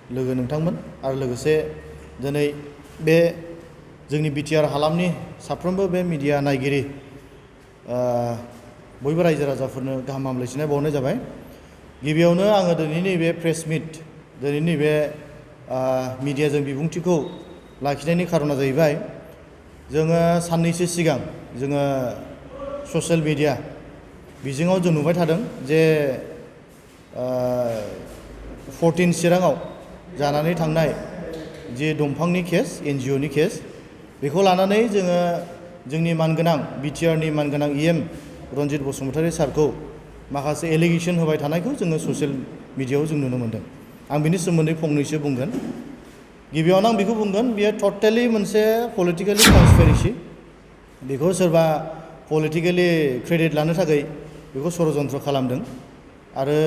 लोगो नोंथांमोन आरो लोगोसे दिनै बे जोंनि बिटिआर हालामनि साफ्रोमबो बे मिडिया नायगिरि बयबो रायजो राजाफोरनो गाहाम हामलायथिनाय बावनाय जाबाय। गिबियावनो आङो दिनैनि बे प्रेस मिट दिनैनि बे मिडियाजों बिबुंथिखौ लाखिनायनि खारना जाहैबाय जोङो साननैसो सिगां जोङो ससियेल मिडिया बिजोङाव जों नुबाय थादों जे 14 चिराङाव जानानै थांनाय जे दंफांनि केस एनजिअनि केस बेखौ लानानै जोङो जोंनि मानगोनां बिटिआरनि मानगोनां इएम रनजित बसुमतारी सारखौ माखासे एलिगेसन होबाय थानायखौ जोङो ससियेल मिडियायाव जों नुनो मोनदों। आं बिनि सोमोन्दै फंनैसो बुंगोन। गिबियावनो आं बेखौ बुंगोन बियो टटेलि मोनसे पलिटिकेलि कनस्पिरेसि। बेखौ सोरबा पलिटिकेलि क्रेडिट लानो थाखाय बेखौ षड़यन्त्र खालामदों आरो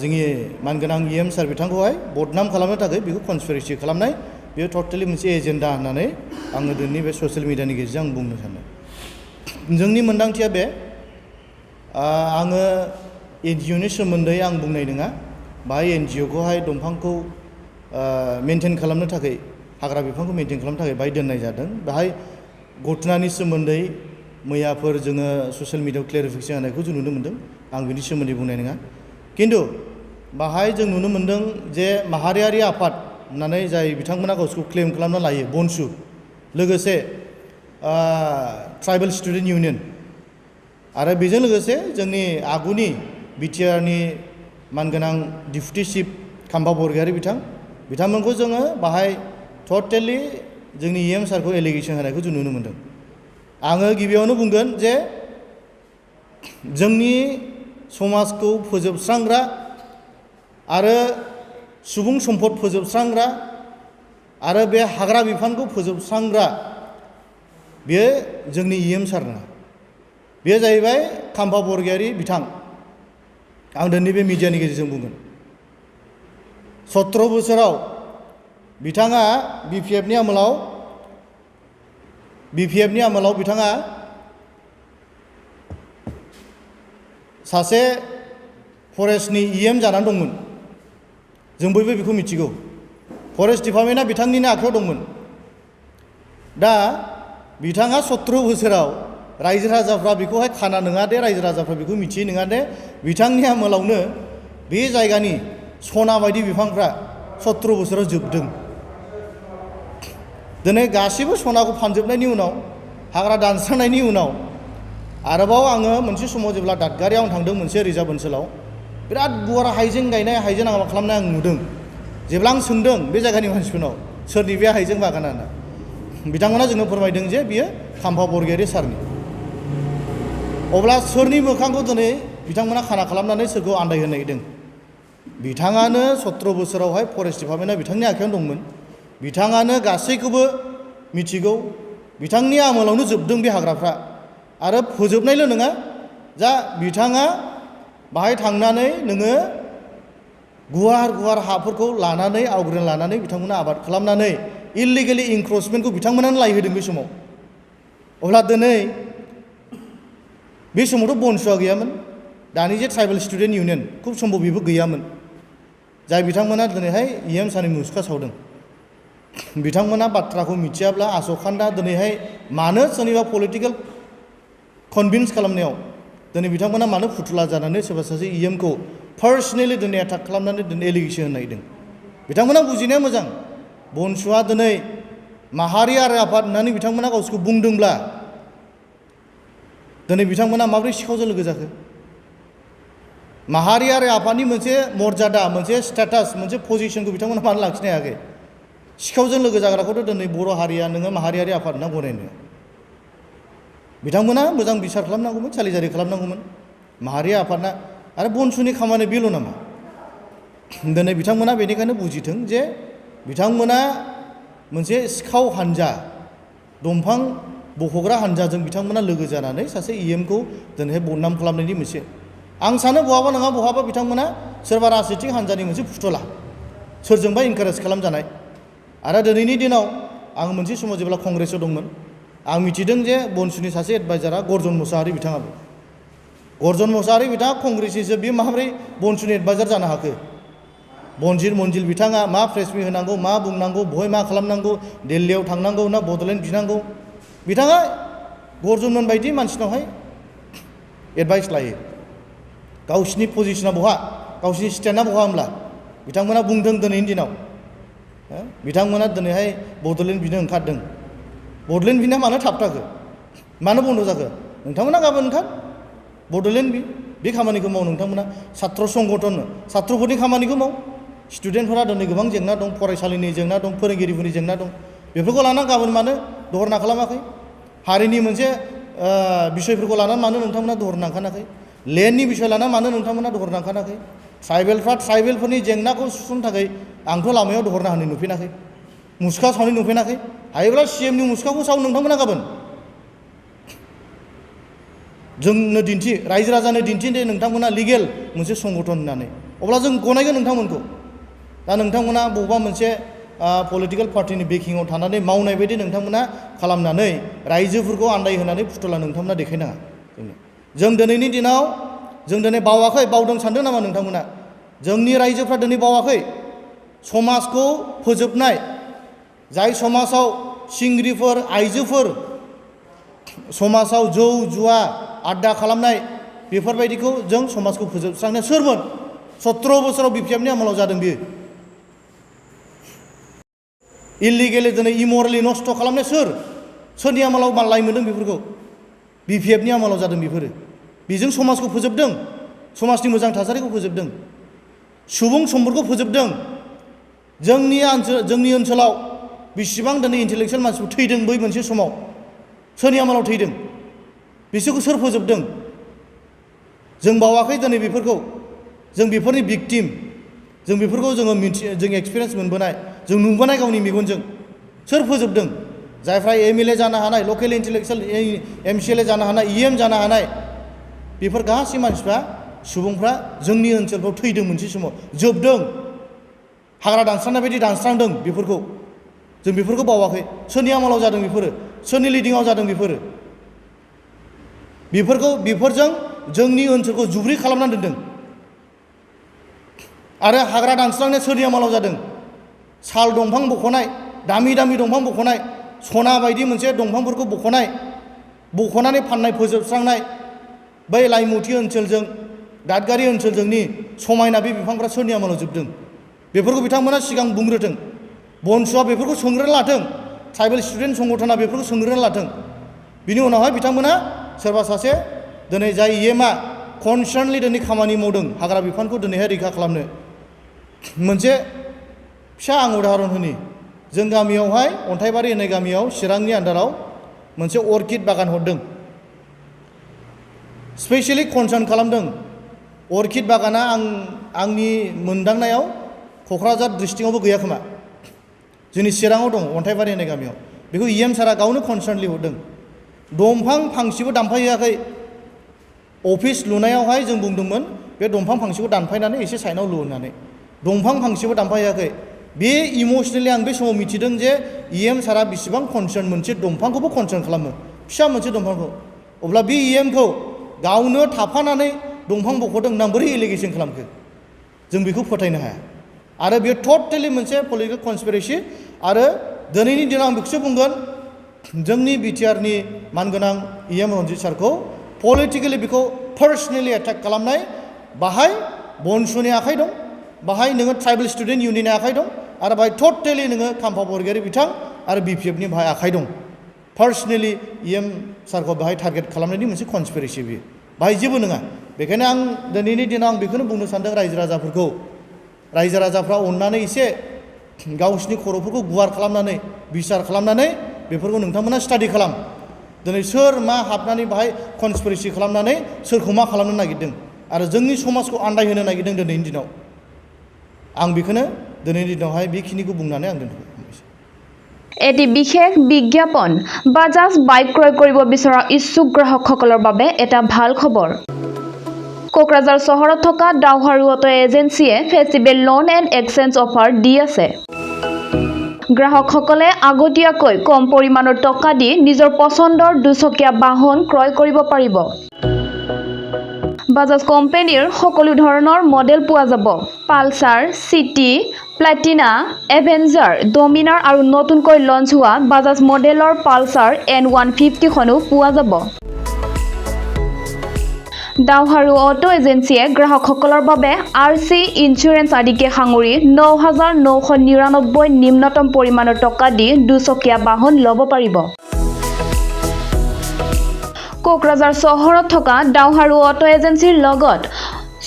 जोंनि मानगोनां इएम सार बिथांखौहाय बदनाम खालामनो थाखाय बेखौ कनस्पिरेसि खालामनाय बेयो टटेलि मोनसे एजेन्डा होननानै आङो दिनैनि बे ससियेल मिडियानि गेजेरजों आं बुंनो सानदों। जोंनि मोनदांथिया बे आङो एनजिअनि सोमोन्दै आं बुंनाय नङा। बाहाय एनजिअखौहाय दंफांखौ मेनटेन खालामनो थाखाय हाग्रा बिफांखौ मेनटेन खालामनो थाखाय बाहाय दोननाय जादों। बाहाय घटनानि सोमोन्दै मैयाफोर जोङो ससियेल मिडियायाव क्लेरिफिकेसन होनायखौ जों नुनो मोन्दों। आं बिनि सोमोन्दै बुंनाय नङा। खिन्थु बाहाय जों नुनो मोन्दों जे माहारियारि आफाद होननानै जाय बिथांमोना गावसोरखौ क्लेम खालामना लायो बनसु लोगोसे ट्राइबेल स्टुडेन्ट इउनियन आरो बेजों लोगोसे जोंनि आगुनि बिटिआरनि मानगोनां डिप्युटि चिफ खाम्फा बरगयारी बिथांमोनखौ जोङो बाहाय टटेलि जोंनि इएम सारखौ एलिगेसन होनायखौ जों नुनो मोन्दों। आङो गिबियावनो बुंगोन जे जोंनि समाजखौ फोजोबस्रांग्रा आरो सुबुं सम्पद फोजोबस्रांग्रा आरो बे हाग्रा बिफानखौ फोजोबस्रांग्रा बेयो जोंनि इएम सार नङा। बेयो जाहैबाय खाम्फा बरगयारी बिथां। आं दिनै बे मिडियानि गेजेरजों बुंगोन 17 बोसोराव बिथाङा बिपिएफनि आमोलाव बिथाङा सासे फरेस्टनि इएम जानानै दंमोन। जों बयबो बेखौ मिथिगौ। फरेस्ट डिपार्टमेन्टआ बिथांनिनो आखायाव दंमोन। दा बिथाङा 17 बोसोराव रायजो राजाफ्रा बेखौहाय खाना नङा दे रायजो राजाफ्रा बेखौ मिथियो नङा दे बिथांनि आमोलावनो बे जायगानि सना बायदि बिफांफ्रा 17 बोसोराव जोबदों। दिनै गासैबो सनाखौ फानजोबनायनि उनाव हाग्रा दानस्रांनायनि उनाव आरोबाव आङो मोनसे समाव जेब्ला दादगारियाव थांदों मोनसे रिजार्भ ओनसोलाव बिराद गुवार हाइजें गायनाय हाइजें आबाद खालामनाय आं नुदों। जेब्ला आं सोंदों बे जायगानि मानसिफोरनाव सोरनि बे हाइजें बागाना होनना बिथांमोना जोंनो फोरमायदों जे बियो खाम्फा बरगयारी सारनि। अब्ला सोरनि मोखांखौ दिनै बिथांमोना खाना खालामनानै सोरखौ आन्दायहोनो नागिरदों? बिथाङानो 17 बोसोरावहाय फरेस्ट डिपार्टमेन्टआ बिथांनि आखायावनो दंमोन। बिथाङानो गासैखौबो मिथिगौ। बिथांनि आमोलावनो जोबदों बे हाग्राफ्रा आरो फोजोबनायल' नङा जा बिथाङा बाहाय थांनानै नोङो गुवार गुवार हाफोरखौ लानानै आवग्रिना लानानै बिथांमोना आबाद खालामनानै इलिगेलि इंक्रचमेन्टखौ बिथांमोनानो लायहोदों बे समाव। अब्ला दिनै बे समावथ' बनसुआ गैयामोन। दानि जे ट्राइबेल स्टुडेन्ट इउनियन खुब सम्भब बेबो गैयामोन। जाय बिथांमोना दिनैहाय इएम सारनि मुसुखा सावदों। बिथांमोना बाथ्राखौ मिथियाब्ला आसखान्दा दिनैहाय मानो सोरनिबा पलिटिकेल कनभिन्स खालामनायाव दिनै बिथांमोना मानो फुथुला जानानै सोरबा सासे इएमखौ पार्सनेलि दिनै एटाक खालामनानै दिनै एलिगेसन होनो नागिरदों। बिथांमोना बुजिनाया मोजां। बनसुआ दिनै माहारियारि आफाद होननानै बिथांमोना गावसोरखौ बुंदोंब्ला दिनै बिथांमोना माबोरै सिखावजों लोगो जाखो? माहारियारि आफादनि मोनसे मर्यादा मोनसे स्टेटास मोनसे पजिसनखौ बिथांमोना मानो लाखिनो हायाखै? सिखावजों लोगो जाग्राखौथ' दिनै बर' हारिया नोङो माहारियारि आफाद होनना गनायनो। बिथांमोना मोजां बिसार खालामनांगौमोन सालिजारि खालामनांगौमोन माहारियारि आफादना। आरो बनसुनि खामानि बेल' नामा? दिनै बिथांमोना बेनिखायनो बुजिथों जे बिथांमोना मोनसे सिखाव हान्जा दंफां बख'ग्रा हान्जाजों बिथांमोना लोगो जानानै सासे इएमखौ दिनैहाय बदनाम खालामनायनि मोनसे आं सानो बहाबा नङा बहाबा बिथांमोना सोरबा राजनितिक हान्जानि मोनसे फुथुला सोरजोंबा इनकारेज खालामजानाय। आरो दिनैनि दिनाव आं मोनसे समाव जेब्ला कंग्रेसआव दंमोन आं मिथिदों जे बनसुनि सासे एडभाइजारा गर्जन मोसाहारि बिथाङाबो। गर्जन मोसाहारि बिथाङा कंग्रेसनिसो बियो माबोरै बनसुनि एडभाइजार जानो हाखो? बनजिर मन्जिल बिथाङा मा प्रेस मि होनांगौ मा बुंनांगौ बहाय मा खालामनांगौ दिल्लीयाव थांनांगौ ना बड'लेण्ड बिनांगौ बिथाङा गर्जनमोन बायदि मानसिनावहाय एडभाइस लायो गावसिनि पजिशना बहा गावसिनि स्टेन्डआ बहा होमब्ला बिथांमोना बुंदों दिनैनि दिनाव बिथांमोना दिनैहाय बड'लेण्ड बिनो ओंखारदों बड'लेण्ड बिना मानो थाबथाखो मानो बन्द जाखो नोंथांमोना गाबोन ओंखार बड'लेण्ड बे खामानिखौ माव नोंथांमोना सात्र संगठन सात्रफोरनि खामानिखौ माव स्टुडेन्टफोरा दिनै गोबां जेंना दं फरायसालिनि जेंना दं फोरोंगिरिफोरनि जेंना दं बेफोरखौ लानानै गाबोन मानो दहरना खालामाखै हारिनि मोनसे बिसयफोरखौ लानानै मानो नोंथांमोना दहरना ओंखाराखै लेन्डनि बिसय लानानै मानो नोंथांमोना दहरना ओंखाराखै ट्राइबेलफोरनि जेंनाखौ सुफुंनो थाखाय आंथ' लामायाव दहरना होनो नुफेनाखै मुसुखा सावनाय नुफेनाखै हायोब्ला CMनि मुसुखाखौ साव नोंथांमोना गाबोन जोंनो दिन्थि रायजो राजानो दिन्थि दे नोंथांमोना लिगेल मोनसे संगठन होननानै अब्ला जों गनायगोन नोंथांमोनखौ दा नोंथांमोना बबेबा मोनसे पलिटिकेल पार्टिनि बेकिंआव थानानै मावनाय बायदि नोंथांमोना खालामनानै रायजोफोरखौ आन्दायहोनानै फुथुला नोंथांमोना देखायनाङा जों दिनैनि दिनाव जों दिनै बावाखै बावदों सानदों नामा नोंथांमोना जोंनि रायजोफ्रा दिनै बावाखै समाजखौ फोजोबनाय जाय समाजाव सिंग्रिफोर आइजोफोर समाजाव जौ जुवा आड्डा खालामनाय बेफोरबायदिखौ जों समाजखौ फोजोबस्रांनाया सोरमोन 17 बोसोराव BPFनि आमोलाव जादों बियो इलिगेलि दिनै इमरेलि नस्थ' खालामनाय सोरनि आमोलाव मालाय मोनदों बेफोरखौ BPFनि आमोलाव जादों बेफोरो बेजों समाजखौ फोजोबदों समाजनि मोजां थासारिखौ फोजोबदों सुबुं सम्पदखौ फोजोबदों जोंनि ओनसोलाव बेसेबां दिनै इन्टेलेक्सुवेल मानसिफोर थैदों बै मोनसे समाव सोरनि आमोलाव थैदों बिसोरखौ सोर फोजोबदों जों बावाखै दिनै बेफोरखौ जों बेफोरनि भिक्टिम जों बेफोरखौ जों एक्सपिरियेन्स मोनबोनाय जों नुबोनाय गावनि मेगनजों सोर फोजोबदों जायफ्रा MLA जानो हानाय लकेल इन्टेलेक्सुवेल MCLA जानो हानाय EM जानो हानाय बेफोर गासै मानसिफ्रा सुबुंफ्रा जोंनि ओनसोलफ्राव थैदों मोनसे समाव जोबदों हाग्रा दानस्रांनाय बायदि दानस्रांदों बेफोरखौ जों बेफोरखौ बावाखै सोरनि आमोलाव जादों बेफोरो सोरनि लिडिङाव जादों बेफोरजों जोंनि ओनसोलखौ जुब्रि खालामनानै दोनदों आरो हाग्रा दानस्रांनाया सोरनि आमोलाव जादों साल दंफां बख'नाय दामि दंफां बख'नाय सना बायदि मोनसे दंफांफोरखौ बख'नानै फाननाय फोजोबस्रांनाय बै लाइमुथि ओनसोलजों दादगारि ओनसोलजोंनि समायना बे बिफांफ्रा सोरनि आमोलाव जोबदों बेफोरखौ बिथांमोना सिगां बुंग्रोथों बनसुआ बेफोरखौ सोंग्रोना लाथों ट्राइबेल स्टुडेन्ट संगठना बेफोरखौ सोंग्रोना लाथों बिनि उनावहाय बिथांमोना सोरबा सासे दिनै जाय EMआ कनसार्नलि दिनै खामानि मावदों हाग्रा बिफानखौ दिनैहाय रैखा खालामनो मोनसे फिसा आं उदाहरन होनि जों गामियावहाय अन्थाइबारि होननाय गामियाव चिरांनि आन्दाराव मोनसे अर्किड बागान हरदों स्पेसियेलि कनसार्न खालामदों अर्किड बागाना आंनि मोनदांनायाव क'क्राझार डिस्ट्रिक्टआवबो गैया खोमा जोंनि चिराङाव दं अन्थाइबारि होननाय गामियाव बेखौ EM सारा गावनो कनसार्नलि हरदों दंफां फांसेबो दानफायहैयाखै अफिस लुनायावहाय जों बुंदोंमोन बे दंफां फांसेखौ दानफायनानै एसे साइडआव लु होननानै दंफां फांसेबो दानफायहैयाखै बे इमसनेलि आं बे समाव मिथिदों जे EM सारा बेसेबां कनसार्न मोनसे दंफांखौबो कनसार्न खालामो फिसा मोनसे दंफांखौ अब्ला बे EMखौ गावनो थाफानानै दंफां बख'दों होनना बोरै एलिगेसन खालामखो जों बेखौ फोथायनो हाया आरो बेयो टटेलि मोनसे पलिटिकेल कनस्पिरेसि आरो दिनैनि दिनाव आं बेखौसो बुंगोन जोंनि BTRनि मानगोनां EM रन्जित सारखौ पलिटिकेलि बेखौ पार्सनेलि एटाक खालामनाय बाहाय बनसुनि आखाइ दं बाहाय नोङो ट्राइबेल स्टुडेन्ट इउनियननि आखाइ दं आरो बाहाय टटेलि नोङो खाम्फा बरगयारि बिथां आरो BPFनि बाहाय आखाइ दं पार्सनेलि EM सारखौ बाहाय टारगेट खालामनायनि मोनसे कनस्पिरेसि बियो बाहाय जेबो नङा बेखायनो आं दिनैनि दिनाव आं बेखौनो बुंनो सानदों रायजो राजाफोरखौ रायजो राजाफ्रा अननानै एसे गावसिनि खर'फोरखौ गुवार खालामनानै बिसार खालामनानै बेफोरखौ नोंथांमोना स्टाडि खालाम दिनै सोर मा हाबनानै बाहाय कनस्पिरेसि खालामनानै सोरखौ मा खालामनो नागिरदों आरो जोंनि समाजखौ आन्दायहोनो नागिरदों दिनैनि दिनाव आं बेखौनो दिनैनि दिनावहाय बेखिनिखौ बुंनानै आं दोनथ'बाय এটি বিশেষ বিজ্ঞাপন বাজাজ বাইক ক্ৰয় কৰিব বিচৰা ইচ্ছুক গ্ৰাহকসকলৰ বাবে এটা ভাল খবৰ কোকৰাঝাৰ চহৰত থকা ডাউহাৰু অটো এজেন্সিয়ে festival loan and exchange offer দি আছে গ্ৰাহকসকলে আগতীয়াকৈ কম পৰিমাণৰ টকা দি নিজৰ পছন্দৰ দুচকীয়া বাহন ক্ৰয় কৰিব পাৰিব বাজাজ কোম্পানীৰ সকলো ধৰণৰ মডেল পোৱা যাব। পালচাৰ, চিটি, প্লাটিনা, এভেঞ্জাৰ, ডমিনাৰ আৰু নতুনকৈ লঞ্চ হোৱা বাজাজ মডেলৰ পালচাৰ N150 খনো পোৱা যাব। ডাউহাৰু অটো এজেন্সিয়ে গ্ৰাহকসকলৰ বাবে RC ইঞ্চুৰেঞ্চ আদিকে সাঙুৰি 9,999 নিম্নতম পৰিমাণৰ টকা দি দুচকীয়া বাহন ল'ব পাৰিব। কোকৰাঝাৰ চহৰত থকা ডাউহাৰু অটো এজেন্সিৰ লগত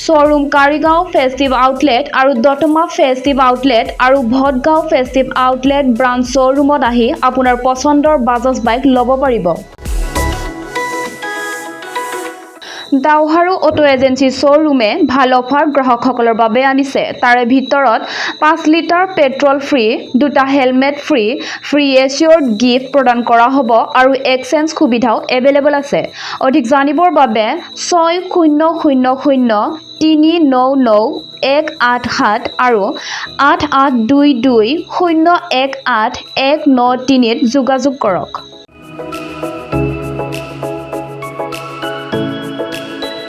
শ্বৰুম কাৰিগাঁও ফেষ্টিভ আউটলেট আৰু দতমা ফেষ্টিভ আউটলেট আৰু ভটগাঁও ফেষ্টিভ আউটলেট ব্ৰাঞ্চ শ্বৰুমত আহি আপোনাৰ পচন্দৰ বাজাজ বাইক ল'ব পাৰিব। ডাউহাৰু অটো এজেন্সি শ্বৰুমে ভাল অফাৰ গ্ৰাহকসকলৰ বাবে আনিছে। তাৰে ভিতৰত 5 লিটাৰ পেট্ৰল ফ্ৰী, 2টা হেলমেট ফ্ৰী, ফ্ৰী এচিয়ৰ্ড গিফ্ট প্ৰদান কৰা হ'ব আৰু এক্সচেঞ্জ সুবিধাও এভেইলেবল আছে। অধিক জানিবৰ বাবে 6000399187 আৰু 8822018193 যোগাযোগ কৰক।